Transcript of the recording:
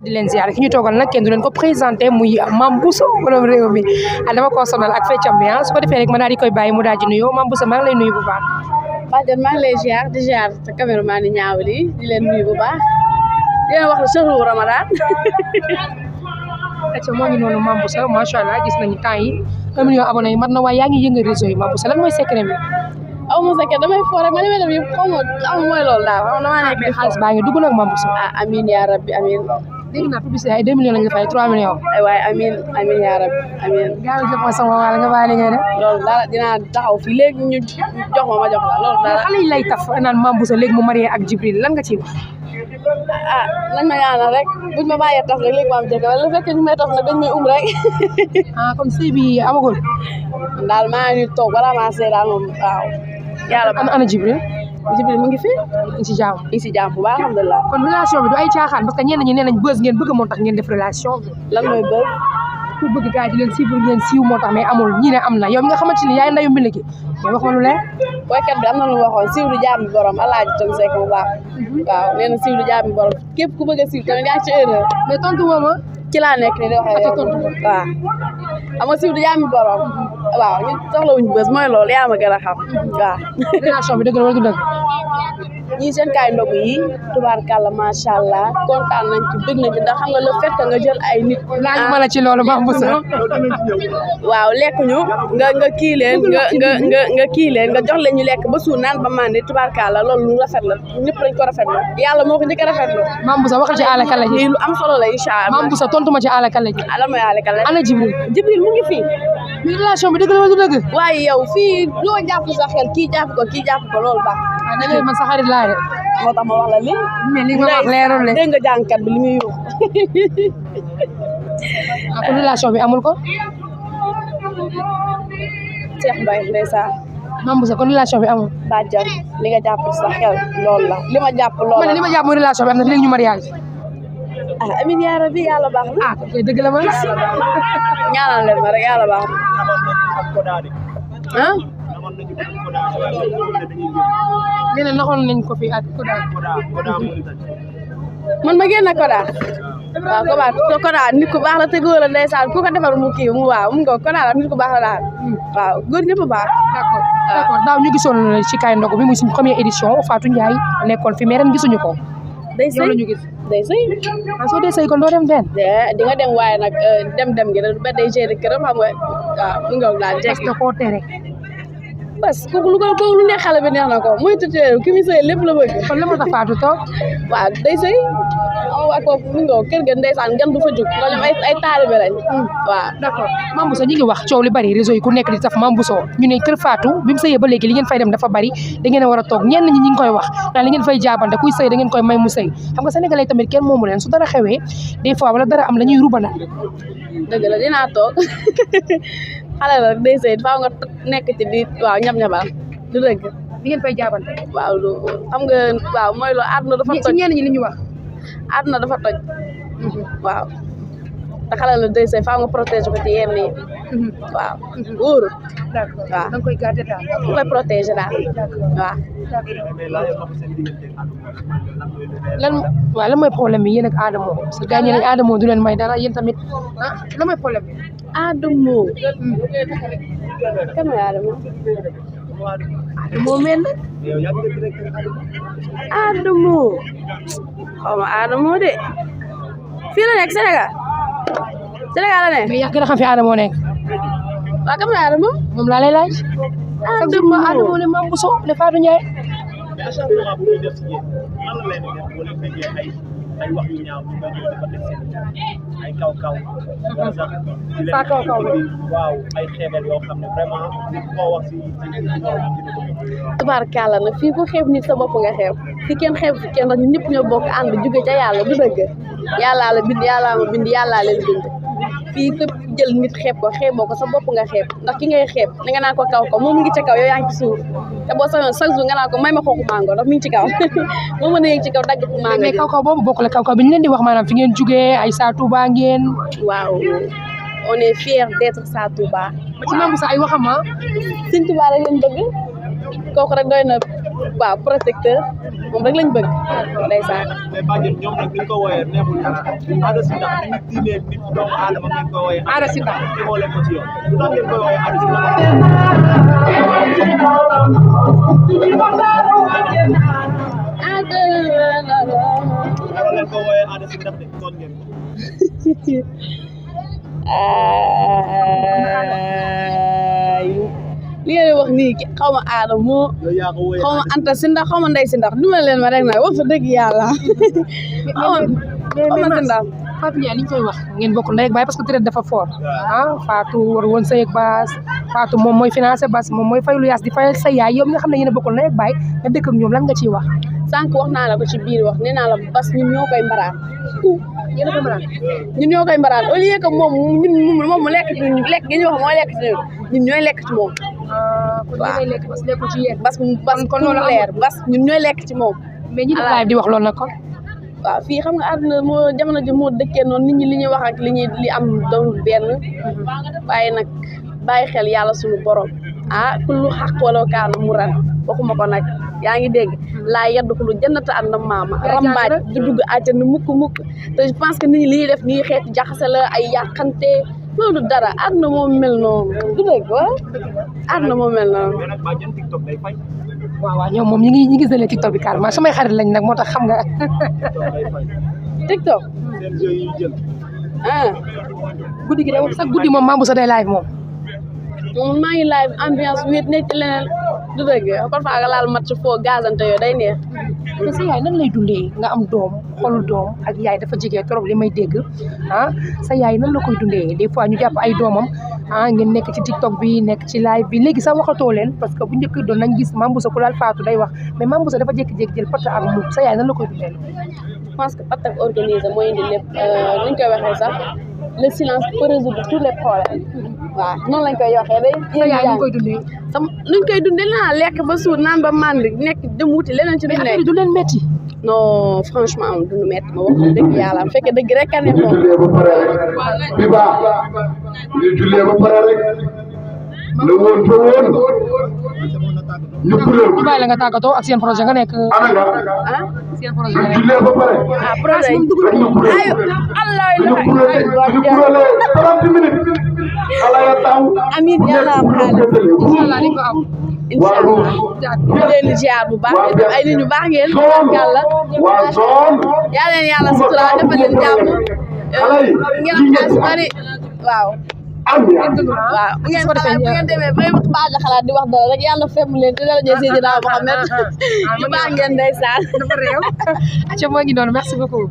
di leen ziar ki ñu toogal nag kenn du leen ko présenté muy Mame Bousso borom réew mi dama ko sonal ak feccam bi su ko defee rek ma daal di koy bàyyi mu daal di nuyoo Mame Bousso maa ngi lay nuyu bu baax. Badiane maa ngi lay ziar di ziar sa caméraman yi ñaawal yi di leen nuyu bu baax di leen wax la sëru Ramadan. acca moo ngi noonu Mame Bousso macha allah gis nañu temps yi 1 million abonné yi mat na waaye yaa ngi yëngal réseau yi Mame Bousso lan mooy secret bi. aw ma secret damay fo rek ma li may def yëpp xaw ma mooy loolu daal xam damaa nekk xaalis baa ngi dugg nag Mame Bousso. ah amiin yaa rabbi amiin. dégg naa publicité ay 2 millions lañu la fay 3 millions. ay waay amiin amiin yaa rabbi amiin. gaaw a jox ma sama wàll nga bàyyi li ngay def. loolu dara dinaa taxaw fii léegi ñu jox ma jox la loolu dara. xale yi lay taf naan Mame Bousso léegi mu marié ak Djibril lan nga ciy wax. ah nañ ma ñaanal rek buñ ma bàyyee taf rek léegi ma am jëkkër wala lu fekkee ñu may taf nag dañ may rek. kon sëy bi amagul. daal maa ngi toog balaa maa sëy daal moom waaw. yàlla ana Djibril. Djibril mu ngi fi. ngi si jàmm. ngi si jàmm bu baax alhamdulilah. kon relation bi du ay caaxaan parce que ñenn ñi nee nañ buzz ngeen bëgg moo tax ngeen def relation bi. lan mooy buzz. pour bëgg gars yi di leen suivre ngeen siiw moo tax mais amul ñi ne am na yow mi nga xamante ni yaay ndayu mbind ki mais wax ma lu leer. woykat bi am na lu waxoon siiw du jaam bi borom alaaji Tom Seck bu baax. waaw nee na siiw du jaam bi borom képp ku bëgg a siiw tamit yaa ngi ci erreur. mais tontu woo ma. ci laa nekk ni di waxee yow waaw xam nga siiw du jaam bi borom waaw ñu soxlawuñ bës mooy loolu yaa ma gën a xam waaw. relation bi dëgg la wala du dëgg. ñii seen kaay ndogu yi tubaarkàlla macha allah kontaan nañ ci bëgg nañ ci ndax xam nga le fait que nga jël ay nit. laaj ma la ci loolu Mame Bousso. waaw lekk ñu nga kii leen nga kii leen nga jox leen ñu lekk ba suur naan ba màndi tubaarkàlla loolu lu rafet la ñëpp lañ ko rafetlu yàlla moo ko njëkk a rafetlu. Mame Bousso waxal ci àll kala ji. lii lu am solo la incha allah. Mame Bousso tontu ma ci àll kala ji. ala mooy àll kala. ana Djibril. Djibril mu ngi fii. relation bi dëgg la wala du dëgg. waaye yow fii loo jàpp sa xel kii jàpp ko loolu baax. waaw da ngay man sa xarit laa de. moo tax ma wax la lii. mais li nga wax leerul le. dégg nga jàngkat bi li muy yóbbu. kon relation bi amul ko. Cheikh Mbaye ndeysaan. Mame Bousso kon relation bi amul. Badiane li nga jàpp sa xel loolu la li ma jàpp loolu la. man li ma jàpp mooy relation bi am na léegi ñu mariage. ah amiin yaa rabbi yàlla baax na. kay dëgg la ma. ñaanal leen ma rek yàlla baax na. ah. nee na naxoon nañ ko fi ak Koda. man ma génn Koda. waaw Koda nit ku baax la te góor la ndeysaan ku ko defar mu kii mu waaw mu nga Koda la nit ku baax la daal. waaw góor ñëpp baax. d'accord daaw ñu gisoon ci kaay ndogu bi muy suñu première édition Fatou Ndiaye nekkoon fi mais ren gisuñu ko. day sëy ñu gis. day sëy. soo dee sëy kon doo dem den. di nga dem waaye nag dem gi da day gérer këram xam nga waaw mu nga daal jekk. parce que koo tere. parce que kooku lu neex xale bi neex na ko muy tuuti ki muy sëy lépp la bëgg. kon la moo tax Fatou toog. waaw day sëy waa ko mu nga kër ga ndeysaan gan du fa jóg loolu ay taalibe lañ. waaw d'accord Mame Bousso ñi ngi wax coow li bari réseau yi ku nekk di taf Mame Bousso ñu ne kër Fatou bi mu sëyee ba léegi li ngeen fay dem dafa bari da ngeen a war a toog ñenn ñi ngi koy wax ndax li ngeen fay jaabante kuy sëy da ngeen koy may mu sëy xam nga sénégalais tamit kenn moomu leen su dara xewee des fois wala dara am la ñuy rubana. dëgg la dinaa toog xale la day sëy faaw nga nekk ci di waaw ñab-ñabal du dëgg. li ngeen fay jaabante. waaw lu xam nga waaw mooy loolu àdduna dafa toj. ci ñenn ñi li ñu wax. àdduna dafa toj. waaw te xale la day sëy faaw nga protéger ko ci yenn yi. waaw wóoru. d'accord waaw da nga koy garder daal. da nga koy protéger daal waaw. lan mooy problème bi yéen ak Adamo parce que gars ñi ne Adamo du leen may dara yéen tamit lan mooy problème bi. Adamo. kan mooy Adamo. Adamo mel na. Adamo. xaw ma Adamo de. fii la nekk Sénégal. Sénégal la nekk. mais yaa gën a xam fi Adamo nekk. waaw kan mooy Adamo. moom laa lay laaj. Adamo ne Mame Bousso ne Fatou Ndiaye. ay wax yu ñaaw ñu ñëw di ko def seen ay kaw saa kaw waaw ay xeebel yoo xam ne vraiment ñu koo wax si tubaarkàlla nag fii ku xeeb nit sa bopp nga xeeb fii kenn xeeb fi kenn ndax ñëpp ñoo bokk ànd jóge ca yàlla du dëgg yàllaa la bind yàllaa ma bind yàllaa leen bind fii képp jël nit xeeb ko xeeboo ko sa bopp nga xeeb ndax ki ngay xeeb da nga naan ko kaw ko moom mi ngi ci kaw yow yaa ngi ci suuf te boo sañoon chaque jour nga naan ko may ma xooku mango ndax mi ngi ci kaw moo mën a yëg ci kaw dagg mango mais kaw boobu bokkul kaw bi ñu leen di wax maanaam fi ngeen jugee ay Sa Touba ngeen. waaw on est fiers d'être Sa Touba. ba ci Mame Bousso ay waxam ah. Sëñ Touba rek lañ bëgg kooku rek doy na waaw protecteur moom rek lañ bëgg ndeysaan. mais bàjjen ñoom nag ni ñu ko wooyee neexul Ada Sy Ndax ni ñu diinee nit doomu aadama ngeen ko wooyee. Ada Sy Ndax tegoo leen ko ci yoon lu tax ngeen koy wooyee Ada Sy Ndax. waroo leen ko wooyee Ada Sy Ndax de tooñ ngeen ko. li ngeen wax nii xaw ma aada moo yow yaa ko wooyee xaw ma Anta Sy Ndax xaw ma Ndey Sy Ndax duma leen ma rek nag wax fa dëgg yàlla xaw ma Sy Ndax Fatou Ndiaye li ñu koy wax ngeen bokk ndey ak baay parce que traite dafa fort ah Fatou war woon sëy ak Bass Fatou moom mooy financé Bass moom mooy fay lu yaas di fayal sa yaay yow mi nga xam ne yéen a bokk ndey ak baay nga dëkk ak ñoom lan nga ciy wax. sànq wax naa la ko ci biir wax nee naa la Bass ñun ñoo koy mbaraan yéen a ko mën a ñun ñoo koy mbaraan au lieu que moom mu lekk ci ñun lekk gi ñu wax mooy lekk ci ñun ñooy lekk ci moom. kon da ngay lekk parce que lekkul ci yéen. Bass kon loolu leer Bass ñun ñooy lekk ci moom. mais ñi def live di wax loolu nag kon. waaw fii xam nga àdduna moo jamono ji moo dëkkee noonu nit ñi li ñuy wax ak li am doonul benn waaye nag bàyyi xel yàlla suñu borom ah kullu xaq wala kaana mu ran waxuma ko nag yaa ngi dégg laa yedd ko lu jënnata ànd maama rambaaj du dugg àjjana mukk te je pense que nit ñi li ñuy def nii xeeti jaxase la ay yàqante loolu dara àdduna moo mel noonu du dëgg wa àdduna moo mel noonu. mais nag bàjjen TikTok day fay. waaw ñoom moom ñi ngi jëlee TikTok bi carrément samay xarit lañ nag moo tax xam nga. TikTok. seen jeu yi ñu jël. ah. guddi gi de sax guddi moom Mame Bousso day live moom. moom maa ngi live ambiance wéet nekk ci leneen du dëgg parfois nga laal match foo gazante yooyu day neex. mais sa yaay nan lay dundee nga am doom xolu doom ak yaay dafa jege trop li may dégg ah sa yaay nan la koy dundee des fois ñu jàpp ay doomam ah ngeen nekk ci TikTok bi nekk ci live bi léegi sax waxatoo leen parce que bu njëkk doon nañ gis Mame Bousso ku laal Fatou day wax mais Mame Bousso dafa jékki-jékki jël pata ak mu sa yaay nan la koy dundee. je pense que pata ak organisé mooy indi lépp ni ñu koy waxee sax le silence peut résoudre tous les problèmes waaw noonu lañ koy waxee day. sa yaay ñu koy dundee. nuñ koy dundee naa lekk ba suur naan ba mànd nekk dem wuti leneen ci. mais affaire yi du leen métti. non franchement am duñu métti ma wax dëgg yàlla am fekkee dëgg rek a ne moom. bi baax ñu jullee ba pare rek la woon fa woon ñu kuréel ñu bàyyi la nga tàggatoo ak seen projet nga nekk. ana nga ah seen projet ñu nga nekk. jullee ba pare ah projet yi ñu kuréel ayo allah ñu kuréelee 30 minutes ala ya taw amiin yàlla am xaalis incha allah di ko am. waa ruus ñu leen di ziar bu baax ay nit ñu baax ngeen yàlla waa zone yaa leen yàlla sutura defal leen jàmm ngeen am xaalis bari waaw waaw bu ngeen demee bay baax a xalaat di wax dara rek yàlla fem leen ci dara jël Seydina Mohamed ñu baax ngeen ndeysaan dafa réew. acca moo ngi noonu merci beaucoup.